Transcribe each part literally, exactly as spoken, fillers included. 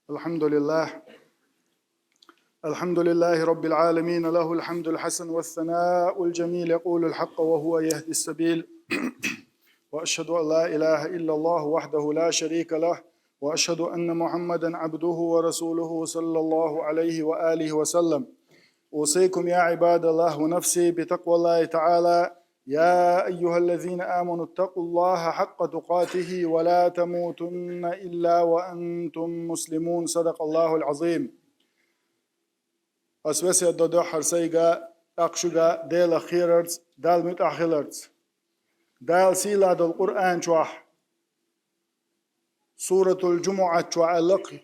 الحمد لله. الحمد لله رب العالمين، له الحمد الحسن والثناء الجميل، يقول الحق وهو يهدي السبيل. وأشهد أن لا إله إلا الله وحده لا شريك له، وأشهد أن محمدا عبده ورسوله صلى الله عليه وآله وسلم. أوصيكم يا عباد الله ونفسي بتقوى الله تعالى. يا أيها الذين آمنوا اتقوا الله حق تقاته ولا تموتن إلا وأنتم مسلمون. صدق الله العظيم. Ас весет до дуьххьара сайга, тӀаккха шуьга Делах кхерарца, Далла муьтӀахь хиларца. Дала сийлахь долу Къуръан чохь, Суратул Джумуъат чохь аьлла-кх: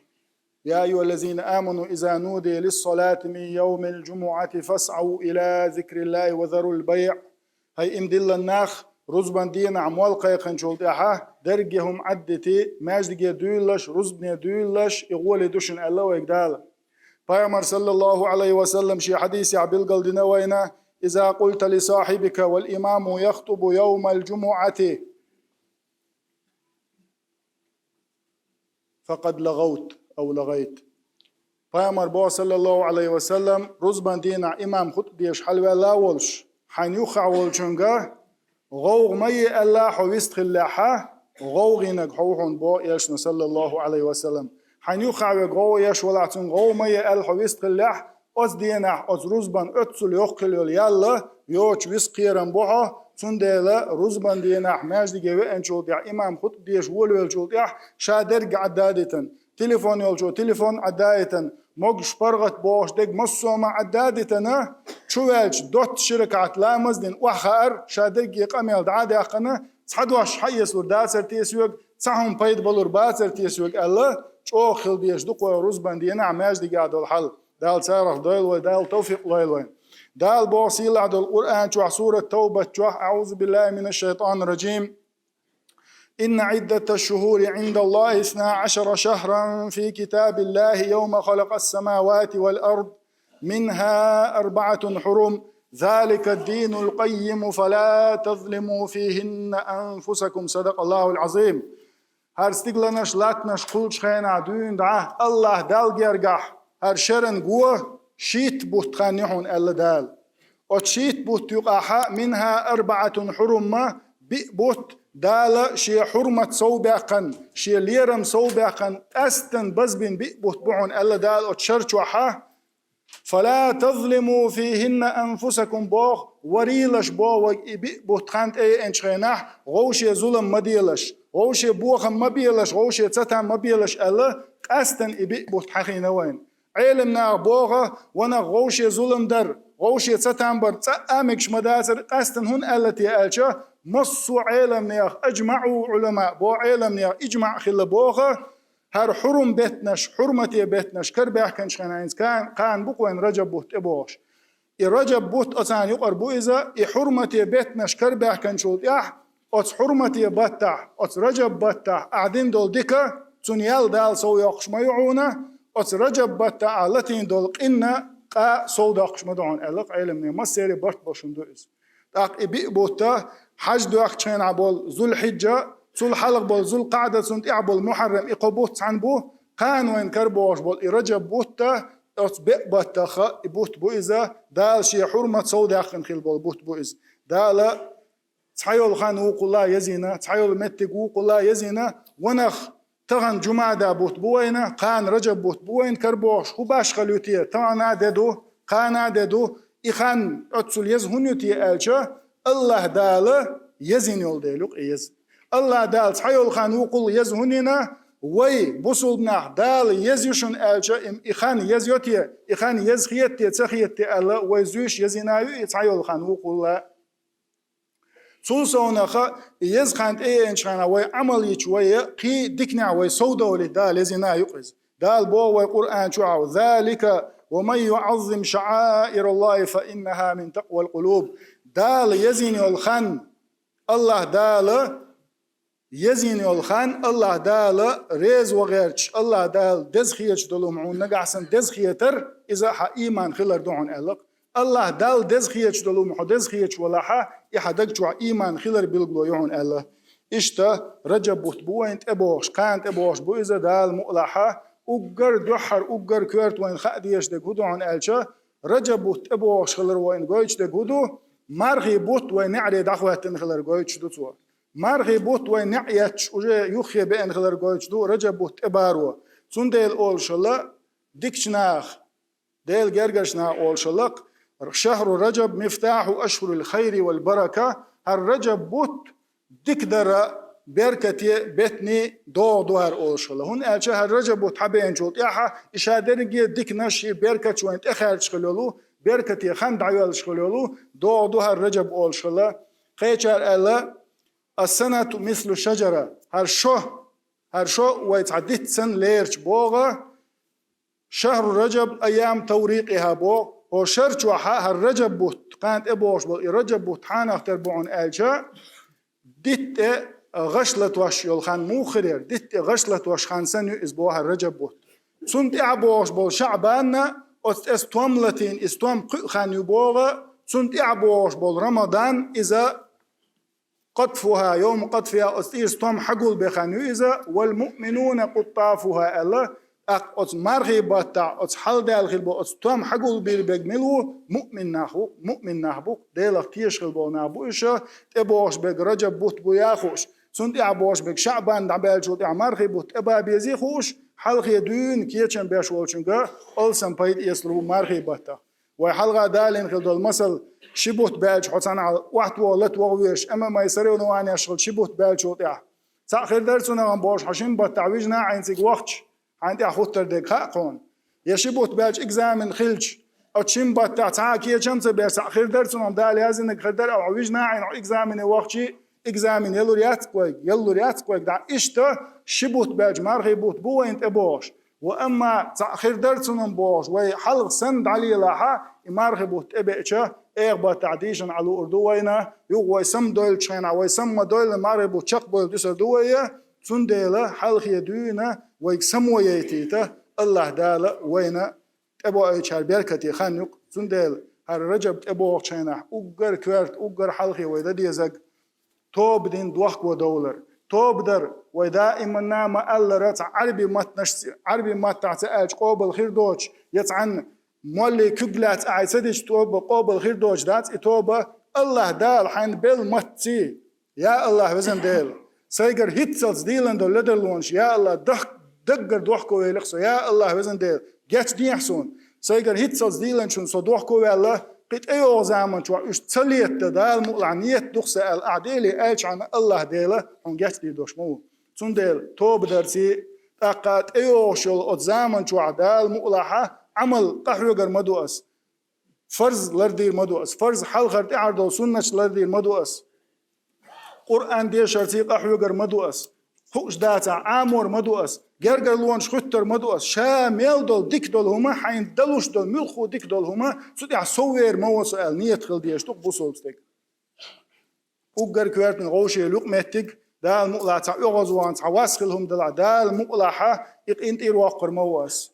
يا أيها الذين آمنوا إذا نودي للصلاة من يوم الجمعة فاسعوا إلى ذكر الله وذروا البيع. ХӀай иман диллина нах, рузбан дийнахь молла кхайкхинчул тӀаьхьа дерриге хӀума Ӏаддитий, маьждиге дуьйлалаш, рузбане дуьйлалаш, и гӀоле ду шуна аьлла вайга Дала. Пайхамар, саллаллаху Ӏалайхи ва саллам, шен хьадисехь билгалдина вайна: إذا قلت لصاحبك والإمام يخطب يوم الجمعة فقد لغوت أو لغيت. Пайхамар боху, саллаллаху Ӏалайхи ва саллам, рузбан дийнахь имам хутба деш хьалаваьлла а волуш, хьайна юххехь волчуьнга гӀовгӀа ма е аьлла хьо вистхиллехь, гӀовгӀаниг хьо ву хьуна боху элчано, саллаллаху Ӏалайхи ва саллам. Хьайна юххехь верг гӀовгӀа еш валахь, цуьнга гӀовгӀа ма е аьлла хьо вистхиллехь, оцу дийнахь оцу рузбан оццул йоккха хила йолу ял йоцуш виса кхерам бу хьо, цундела рузбан дийнахь маьждиге веанчул тӀаьхьа, имам хутба деш волавеллачул тӀаьхьа ша дерг Ӏадда а дитина, телефон йолчо телефон Ӏадда а дитина, могуш паргӀат бохуш дерг массо а ма Ӏадда а дитина, чу ваьлча доцца ши ракаӀат ламаз а дина, охьахаар, ша дерриге къамел дӀа а даьккхина, цхьа дош хьаэцалур дацара те соьга, цхьа хӀума пайда балур бацара те соьга аьлла, чӀогӀа хила дезаш ду кху рузбан дийнахь маьждигехь долу хьал. Дала царах дойла вай, Дала тавфикъ лойла вайна. Дала боху сийлахь долу Къуръан чохь, сурат Тавбат чохь: أعوذ بالله من الشيطان الرجيم. إن عدة الشهور عند الله اثنا عشر شهرا في كتاب الله يوم خلق السماوات والأرض منها أربعة حرم ذلك الدين القيم فلا تظلموا فيهن أنفسكم. صدق الله العظيم. ХӀара стигланаш, латтанаш кхуллучу хенахь дуьйна дӀа АллахӀ Далла гергахь хӀара шеран го шийтта бутт хан ю хьуна аьлла Дала. Оцу шийтта бутт юкъахь منها أربعة حرم, биъ бутт Дала шен хьурмат совбаьккхина, шен лерам совбаьккхина, къаьсттина базбина биъ бутт бу хьуна аьлла Дала оцу шар чохь. فلا تظلموا فيهن أنفسكم боху, варийлаш боху вайга и биъ бутт хан тӀееанчу хенахь, вовше зулам ма делаш, вовше бохам ма белаш, вовше цатам ма белаш аьлла, къаьсттина и биъ бутт хьахийна вайна. Ӏеламнаха боху, ванах вовше зулам дар, вовше цатам бар цкъа а мегаш ма дацара, къаьсттина хӀунда аьлла те аьлча, массо а Ӏеламнех, أجمعوا العلماء боху, Ӏеламнех иджмаъ хилла боху, хӀара хьурум беттанаш, хьурмате беттанаш карабаьхкинчу хенахь, хӀинца кхана, кхана бу-кх вайн Раджаб бутт тӀебогӀуш. И Раджаб бутт оцарна юкъара бу иза, и хьурмате беттанаш карабаьхкинчул тӀаьхьа, оцу хьурмате баттахь, оцу Раджаб баттахь ахь дина долу дика, цунна ял Дала сов йоккхуш ма ю хьуна, оцу Раджаб баттахь ахь латийна долу къинна къа сов доккхуш ма ду хьуна аьлла-кх Ӏеламнех, массеран барт бошун ду иза. ТӀаккха и биъ бутт, хьаж доьхкучу хенахь болу Зулхьиджа, цул хьалха болу Зулкъаъда, цунна тӀехь болу Мухьаррам, и кхо бутт цхьаьна бу, кхана вайна карабогӀуш болу и Раджаб бутт, оцу беа баттахь и бутт бу иза, Дала шен хьурмат совдаьккхина хилла болу бутт бу иза. Дала цхьайолу хан вукхулла езийна, цхьайолу меттиг вукхулла езийна, ванах тахана Джумада бутт бу вайна, кхана Раджаб бутт бу вайна карабогӀуш, хӀун башхалла ю те, тахана а де ду, кхана а де ду, и хан оццул еза хӀунда ю те аьлча, АллахӀ Дала езийна йолу дела ю-кх и еза. АллахӀ Дала цхьайолу хан вукхулла еза хӀунда йина, вай, бусулба нах, Дала еза ю шуна аьлча, и, и хан еза йо те, и хан еза хета те, ца хета те аьлла, вай зуьйш езийна ю и цхьайолу хан вукхулла. Цул совнаха, и еза хан тӀееанчу хенахь вай Ӏамал йича, вай кхин диканехь вай совдовлийта Дала езийна ю-кх иза. Дала боху вайн Къуръан чохь: ذلك ومن يعظم شعائر الله فإنها من تقوى القلوب. Дала езийна йолу хан, АллахӀ Дала езийна йолу хан, АллахӀ Дала реза ван гӀерташ, АллахӀ Дала деза хеташ долу хӀума хьуна нагахь санна деза хетар, иза хьан ийман хилар ду хьуна аьлла-кх. АллахӀ Далла деза хеташ долу хӀума хьо деза хеташ валахь, и хьан даг чохь ийман хилар билгало ю хьуна аьлла. Иштта Раджаб бутт бу вайн тӀебогӀуш, кхана тӀебогӀуш бу иза, Дала мукъалахь, Уггар дуьххьара, уггар коьрта вайна хаа дезаш дерг хӀун ду хьуна аьлча, Раджаб бутт тӀебогӀуш хилар вайна гойтуш дерг хӀун ду, мархий бутт вай неӀаре дӀахӀоьттина хилар гойтуш ду цо. Мархий бутт вай неӀ етташ уже юххе беана хилар гойтуш ду Раджаб бутт тӀебаро. Цундела олуш хилла дикачу наха, Делан гергарчу наха олуш хилла-кх, «Шахру Раджаб мифтаху ашхурил хайри вал барака», хӀара Раджаб бутт дикадара, беркате беттан догӀа ду хӀара олуш хилла. ХӀунда аьлча хӀара Раджаб бутт хьабеанчул тӀаьхьа и ша дерриге а диканаш, и беркаташ вайна тӀехаьрчаш хила йолу, беркате хан дӀайоьллуш хила йолу догӀа ду хӀара Раджаб олуш хилла. Кхечара аьлла: «Ас-санату мислу шаджара», хӀара шо, хӀара шо вай цхьа дитт санна лерча богӀу, «Шахру Раджаб айям таврикъиха», боху, хӀокху шар чохь хӀара Раджаб бутт, кхана тӀебогӀуш болу и Раджаб бутт хьанах тера бу хьуна аьлча, дитт тӀе гӀаш латош йолу хан муха хир яра? Дитт тӀе гӀаш латош хан санна ю иза боху хӀара Раджаб бутт. Цунна тӀаьхьа богӀуш болу ШаӀбанна, оцу тӀе стом латийна, и стом кхуьу хан ю богӀу, цунна тӀаьхьа богӀуш болу Рамадан, иза «Къатфуха, йовму къатфиха», оцу тӀера стом хьагулбе хан ю иза, «вал муъминуна къуттафуха», аьлла, тӀаккха оцу мархий баттахь, оцу хьалдаьлла хир бу оцу стом хьагулбийр берг мила ву? Муъмин нах ву, муъмин нах бу, Делах тешаш хила болу нах бу уьш, тӀебогӀуш берг Раджаб бутт бу а хууш, цунна тӀаьхьа богӀуш берг ШаӀбан дӀабаьллачул тӀаьхьа мархий бутт тӀебан безий а хууш, хьалхе дуьйна кечам беш волчуьнга алсам пайда эцалур ву мархий баттах. Вай хьалха далийна хила долу масал, ши бутт баьлча хьо цхьанхьа охьатоха лата ваха везаш, ММА соревнованеш хила ши бутт баьлчул тӀаьхьа. Цхьаъ хир дара цунах бохуш, хьо шина баттахь вижна а Ӏийна цига вахча, хьайна тӀехь хӀуттар дерг хаьа хьуна. Я ши бутт баьлча экзамен хилча, оцу шина баттахь цхьа а кечам ца беш, цхьаъ хир дара цунах, Дала яздинарг хир дара, хьо вижна а Ӏийна, хьо экзамене вахчий, экзамен ялур яц-кх вайга, ялур яц-кх вайга дӀа. Иштта ши бутт баьлча мархий бутт бу вайна тӀебогӀуш. Ва амма цхьаъ хир дара цунах бохуш, вай хьалха санна дӀалелахь, и мархий бутт тӀебеача, эха баттахь дийшина Ӏа луур ду вайна, юха вай самадойлучу хенахь, вай самадойлина мархий бутт чекхбойла дуьсур ду вай, цундела хьалхе дуьйна вайга само яйтийта, АллахӀ Дала вайна тӀебоуьйтуш беркате хан ю-кх. Цундела хӀара Раджаб тӀебогӀучу хенахь уггар коьрта, уггар хьалхе вай дан дезарг тоба дина дохко довлар. Тоба дар, вай даиманна ма-аллара, цхьа Ӏаьрби маттанаш, Ӏаьрби маттахь ца аьлча къобал хир доцуш, я цхьанна моллий куьг лаьцна ахьа ца дича тоба къобал хир доцуш дац и тоба, АллахӀ Дала хьайна белла маттаций. Я АллахӀ, везан Дела, сайгара хӀинццалц дийлина долу ледарлонаш, я АллахӀ, даггара дохко велахь со, я АллахӀ, везан Дела, гечдехьа суна. Сайгара хӀинццалц дийлинчунна со дохко ваьлла, кхин тӀейогӀу заман чохь уьш ца летта Дала мукъалахь ниет ду-кх сан аьлла, ахьа Деле аьлча хьайна АллахӀ Дела хьуна гечдийр долуш ма ву. Цундела тоба дарций, тӀаккха тӀейогӀуш йолу оцу заман чохь Дала мукъалахь Ӏамал къахьоьгур ма ду ас. Фарз лардийр ма ду ас. Фарз хьалхара тӀаьхьара долу суннаташ лардийр ма ду ас. Къуръан дешарций къахьоьгур ма ду ас. Хууш дацахь, Ӏамор ма ду ас. Гергарлонаш хӀуьттур ма ду ас. Ша мел долу дика долу хӀума, хьайна далуш долу муьлхха дика долу хӀума, цу тӀехь соввер ма ву со аьлла, ниет хила дезаш ду-кх бусалба стеган. Уггар коьртаниг вовшийн юкъаметтиг, Дала мукъалахь цхьа оьгӀазвахана, цхьа вас хила хӀума далахь, Дала мукъалахь и къинтӀера воккхур ма ву ас.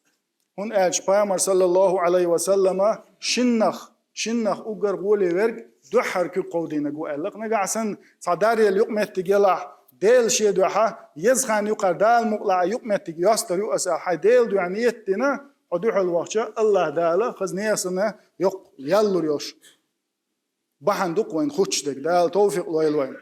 ХӀунда аьлча Пайхамар, саллаллаху Ӏалайхи ва саллама, шиннах, шиннах уггар гӀоле верг дуьххьара куьг кховдийнарг ву аьлла-кх. Нагахь санна цхьа даръелла юкъаметтиг елахь, Дела шен дуьхьа, еза хан юкъара Дала мукъалахь юкъаметтиг йостур ю аса, хьайн Дела дуьхьа ниет дина, хьо дуьхьал вахча, АллахӀ Дала хаза нехан санна йоккха ял лур йолуш. Бахьана ду-кх вайна хуттуш дерг, Дала товфикъ лойла вайна.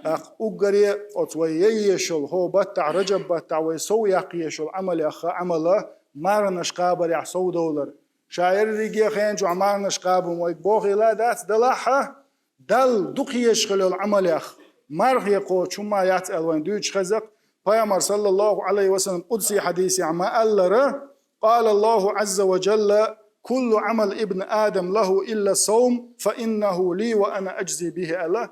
ТӀаккха уггаре оцу вай ян езаш йолу хӀокху баттахь, Раджаб баттахь вай сов яккха езаш йолу Ӏамалех а Ӏамал, марханаш кхабарехь совдовлар. Ша ерриге а хенчохь марханаш кхаба хӀума вайга бохийла дац, далахь а, Далла дукха езаш хила йолу Ӏамалех, мархе кхочуш хӀума яц аьлла вайна дуьйцуш хеза-кх. Пайхамар, саллаллаху Ӏалайхи ва саллам, къудси хьадисехь ма-аллара: «Къала Аллаху Ӏазза ва Джалла: куллу Ӏамал ибн Адам лаху илла саум, фа иннаху ли ва ана аджзи бихи», аьлла.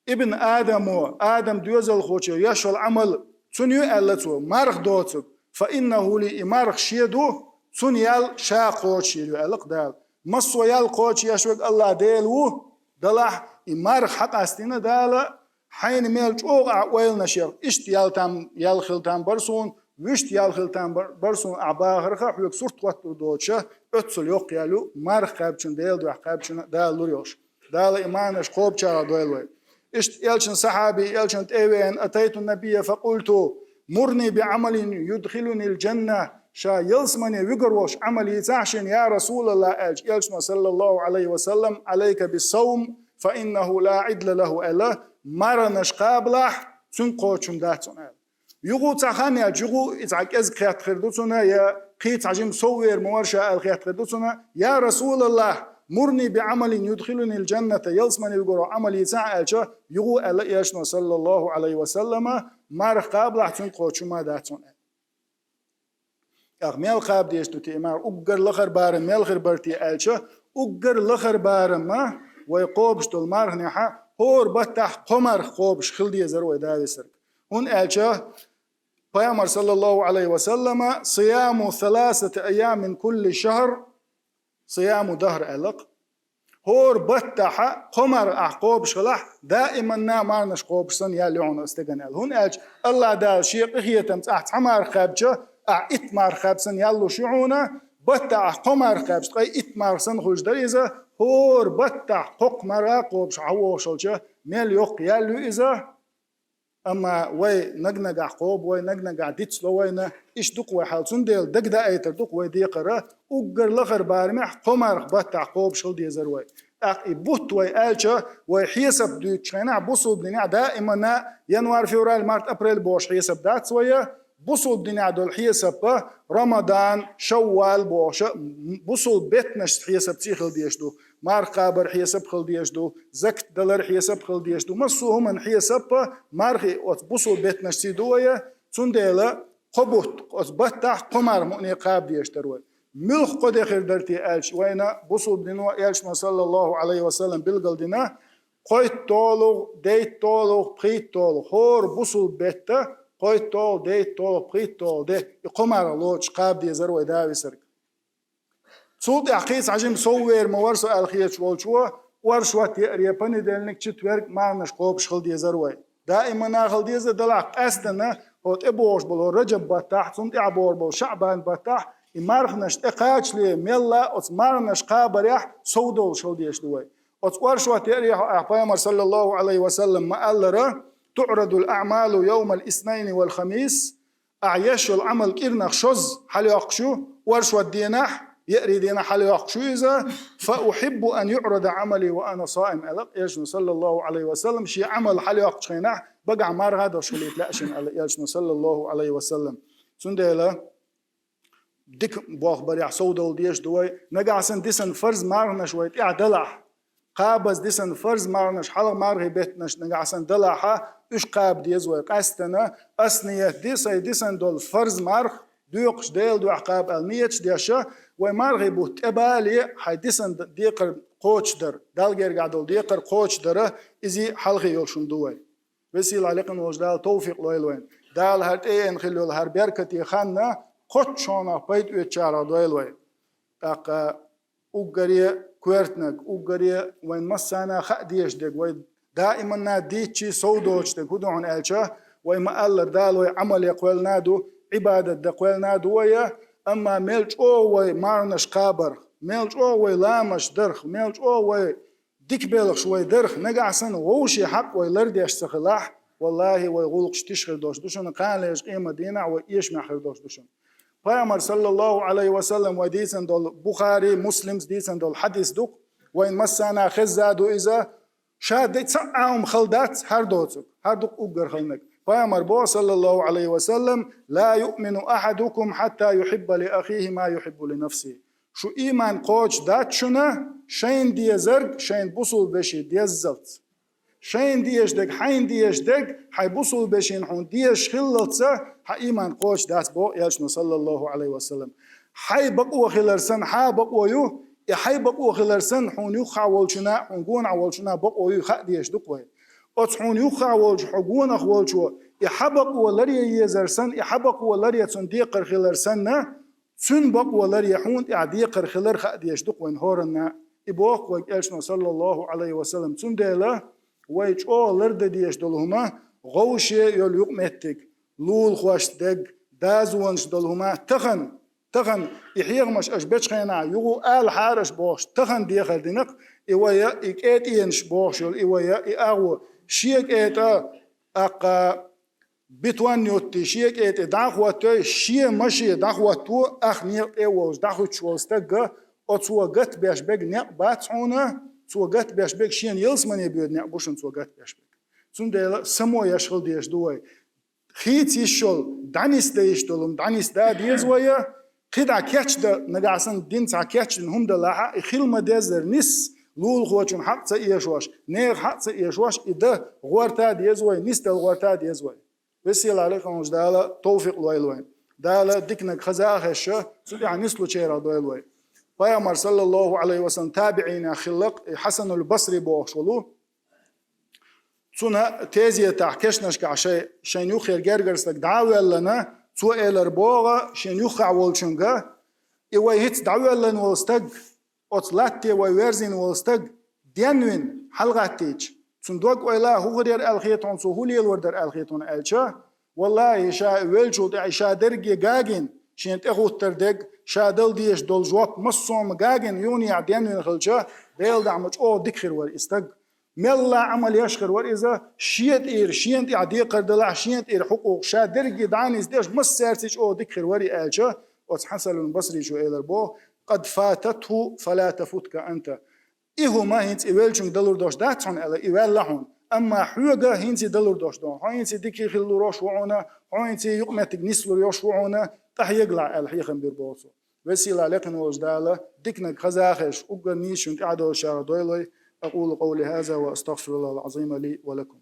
Ибн Адамо, Адам доьзалхочо еш йолу Ӏамал цуьнан ю аьлла цо, марха доцург, фа иннаху ли, и марха шен ду, цуьнан ял ша кхочушйийр ю аьлла-кх Дала. Массо а ял кхочушъеш верг АллахӀ Дела ву, далахь, и марха хьакъастийна Дала, хьайна мел чӀогӀа ахь ойланаш яр, иштта ял там, ял хила там бара суна, вуьшта ял хила там бар-, бара суна ахь бахарх, хьоьга сурт хӀоттур доцуша, оццул йоккха ял ю, марха кхаьбчун, Делан дуьхьа кхаьбчун Дала лур йолуш. Дала и марханаш кхобучарах дойла вай. Иштта элчан сахьаби, элчан тӀе а веана: «Атайту набийя факъулту: мурни би Ӏамалин юдхилунил джанна». ша ялсмане вуьгур волуш Ӏамал йийцахь шена, я Расулаллах, аьлча, Элчано, саллаллаху Ӏалайхи ва саллам, Ӏалайка бис-савм, фа иннаху ла Ӏидла лаху, аьлла, марханаш кхабалахь, цуьнга кхочуш хӀума дац хьуна, аьлла. Юха цхьа хан яьлча, юха иза кӀезиг хетта хир ду цунна, я кхин цхьа жима сов вер ма вара ша аьлла хетта хир ду цунна, я Расулаллах, мурни би Ӏамалин юдхилунил джанната, ялсмане вуьгур волу Ӏамал йийцахь, аьлча, юха аьлла Элчано, саллаллаху Ӏалайхи ва саллама, марха кхабалахь, цуьнга кхочуш хӀума дац хьуна, аьлла. ТӀаккха мел кхаба дезаш ду те марха, уггар лахара барам мел хир бара те аьлча, уггар лахара барам вай кхобуш долу марханехь хӀора баттахь кхо марха кхобуш хила дезара вай, да весарг. ХӀунда аьлча Пайхамар, саллаллаху Ӏалайхи ва саллама, сияму саласати айямин кулли шахр сияму дахр аьлла-кх. ХӀора баттахь кхо марха ахь кхобуш хилахь, даиманна марханаш кхобуш санна ял ю хьуна оцу стеган, аьлла. ХӀунда аьлча Аллах Дала Шен къинхетам цӀахь цхьа марха кхаьбча, ахь итт марха кхаьбча санна ял луш ю хьуна, баттахь ахь кхо марха кхаьбча, ткъе итт марха санна хуьлуш дара иза, хӀора баттахь кхоккха марха кхобуш хьан вогӀуш хилча, мел йоккха ял ю иза. Амма вай наг-нагахь кхобу, вай наг-нагахь дицло вайна, иштта ду-кх вай хьал. Цундела дагадаийтар ду-кх вай декхар, уггар лахара барамехь кхо марха баттахь кхобуш хила дезара вай. ТӀаккха и бутт вай аьлча, вай хьесап дуьйцучу хенахь, бусулба динехь даиманна январь, февраль, март, апрель бохуш хьесап дац вай, бусулба динехь долу хьесап Рамадан, Шаввал бохуш, бусулба беттанашца хьесап цӀе хила дезаш ду. Марха кхабар хьесап хила дезаш ду, закат далар хьесап хила дезаш ду, массо а хӀуманан хьесап мархи оцу бусулба беттанашций ду вай, цундела кхо бутт, оцу баттахь кхо марха мукъане кхаба дезаш дара вай. Муьлха кхо де хир дара те аьлча, вайна бусулба дино Элчано, саллаллаху Ӏалайхи ва саллам, билгалдина, кхойтталгӀа, дейтталгӀа, пхийтталгӀа, хӀора бусулба бетта кхойтталгӀа, дейтталгӀа, пхийтталгӀа де, и кхо марха лоцуш кхаба дезара вай, да весарг. Цул тӀаьхьа кхин цхьа жима сов вер ма вара со аьлла хеташ волчо, оршот, еарий, понедельник, четверг марханаш кхобуш хила дезара вай. Даиманна хила деза, делахь къаьсттина хӀо тӀебогӀуш болу хӀо Раджаб баттахь, цунна тӀаьхьа богӀур болу ШаӀбан баттахь, и марханаш тӀекхачале мелла оцу марханаш кхабарехь сов долуш хила дезаш ду вай. Оцу оршот, еарий хьо ахь, Пайхамар, саллаллаху Ӏалайхи ва саллам, ма-аллара: «ТуӀрадул аӀмалу йовмал иснайни вал хамис». Ахь еш йолу Ӏамал кӀирнах шозза хьалайоккхуш ю, оршот дийнахь, еарий дийнахь хьалайоккхуш ю иза, «фа ухьиббу ан юӀрада Ӏамали ва ана саим», аьлла Элчано, саллаллаху Ӏалайхи ва саллам, шен Ӏамал хьалайоккхучу хенахь, багахь марха а долуш хилийта лаьа шена, аьлла Элчано, саллаллаху Ӏалайхи ва саллам. Цундела дика болх барехь сов дала дезаш ду вай, нагахь санна дисан фарз марханаш вай тӀехь далахь, кхабаза дисан фарз марханаш, хьалха мархий беттанаш нагахь санна далахь, уьш кхаба деза вай къаьсттина, ас ниет ди, сайн дисан долу фарз марха доькъуш Делан дуьхьа кхаба аьлла ниеташ деш, вай мархий бутт тӀебале, хьайн дисан декхар кхочушдар, Далла гергахь долу декхар кхочушдар, иза хьалхе йолуш хӀума ду вай. Весела, лекха волчу Дала товфикъ лойла вайна. Дала хӀара тӀеена хилла йолу хӀара беркате хан кхоччушонах пайда оьцучарах дойла вай. ТӀаккха уггаре коьртаниг, уггаре вайн массарна хаа дезаш дерг, вай даиманна дийцча сов доцуш дерг хӀун ду хьуна аьлча, вай ма-аллара, Дала вай Ӏамале кхоьллина а ду, Ӏибадат дан кхоьллина а ду вай, амма мел чӀогӀа вай марханаш кхабарх, мел чӀогӀа вай ламазаш дарх, мел чӀогӀа вай дика белхаш вай дарх, нагахь санна вовшийн хьакъ вай лардеш ца хилахь, валлахӀи, вай гӀуллакхаш тиша хир долуш ду шуна, кханалерчу къематдийнахь вай эшамехь хир долуш ду шуна. Пайхамар, саллаллаху Ӏалайхи ва саллам, вай дийцина долу, Бухари, Муслимс дийцина долу хьадис ду-кх, вайн массарна хезна а ду иза, ша де цхьа а хӀума хала дац хӀара доцург, хӀара ду-кх уггар халаниг. Пайхамар боху, саллаллаху Ӏалайхи ва саллам: «Ла юъмину ахьадукум хьатта юхьибба ли ахихи ма юхьиббу ли нафсихи». Шу ийман кхочуш дац шуна, шайна дезарг шайн бусулба вешин деззалц. Шайна дезаш дерг, хьайна дезаш дерг, хьайн бусулба вешина хьуна дезаш хиллалца, хьан ийман кхочуш дац, боху Элчано, саллаллаху Ӏалайхи ва саллам. Хьайн бакъо хилар санна, хьан а бакъо ю, и хьайн бакъо хилар санна, хьуна юххехь волчунна, хьуна гонахь волчунна бакъо ю, хаа дезаш ду-кх вай. Оцу хьуна юххехь волчу, хьо гонах волчо, и хьан бакъо ларъян езар санна, и хьан бакъо ларъян цунна декхар хилар санна, цуьнан бакъо ларъян хьуна тӀехь декхар хилар хаа дезаш ду-кх вайн хӀоранна. И боху-кх вайга Элчано, саллаллаху Ӏалайхи ва саллам. Цундела вай чӀогӀа лардан дезаш долу хӀума вовшийн йолу юкъаметтиг, лулахошца дерг, дозанаш долу хӀума тахана, тахана и хьехамаш аша бечу хенахь юха алахьара аша бохуш, тахана дехар дина-кх и вай, и кӀетӀенаш бохуш йолу и вай, и агӀо, шен кӀетӀа, тӀаккха бетон йоттий, шен кӀей тӀе дӀахӀоттий, шен машен дӀахӀотто, ах некъа тӀе а волуш, дӀахӀуьттуш волу стаг, оцо гатбеш берг некъ бац хьуна, цо гатбеш берг шена ялсамане боьду некъ бу шуна цо гатбеш берг. Цундела само еш хила дезаш ду вай. Хийца йиш йолу, дӀанисдан йиш долу хӀума дӀанисдан а деза вай, кхидӀа кечдан, нагахь санна дина цхьа кечдина хӀума далахь а, и хила ма-деззара нисса, лулахочун хьакъ ца эшош, нехан хьакъ ца эшош, и дан гӀорта а деза вай, нисдала гӀорта а деза вай. Везачу Эло, лекха волчу Дала товфикъ лойла вайна. Дала диканиг хаза а хезаш, цу тӀехь нислучарах дойла вай. Пайхамар, саллаллаху Ӏалайхи ва саллам, табиӀинех хилла-кх, и Хьасанул Басри бохуш волу. Цунна тезетахь, кешнашкахь шай-, шайна юххера гергара стаг дӀа а воьллина, цо элар боху шена юххехь волчуьнга: «И вай хӀинца дӀавоьллина волу стаг, оцу латте вай верзийна волу стаг денвина хьалагӀаттийча, цуьнан дог-ойла хӀун хир яра аьлла хета хьуна, цо хӀун лелор дара аьлла хета хьуна?» аьлча, валлахӀи, ша и веллачул тӀаьхьа ша дерриге гагийна, шена тӀехӀуттур дерг, ша дала дезаш долу жоп массо а ма гагийна, юханехьа денвина хилча, Делан дуьхьа ма чӀогӀа дика хир вара и стаг. Мелла а Ӏамал еш хир вара иза, шен тӀера, шена тӀехь декхар далахь, шена тӀера хьукъукъ ша дерриге дӀа а нисдеш, массаьрца чӀогӀа дика хир вара и аьлча, оцу Хьасанул Басричо элар боху: «Къад фататху, фала тафутка анта». И хӀума хӀинца и веллачуьнга далур долуш дац хьуна аьлла, и ваьлла хьуна. Амма хьоьга хӀинца и далур долуш ду. Хьо хӀинца и дика хила лур йолуш ву хьуна, хьо хӀинца и юкъаметтиг нислур йолуш ву хьуна, тӀахьегалахь аьлла хьехам бира боху цо. Везачу Эло, лекха волчу Дала диканиг хаза а хезаш, уггар нийсачунна тӀаьхьадолуш чарах дойла вай. أقول قولي هذا وأستغفر الله العظيم لي ولكم.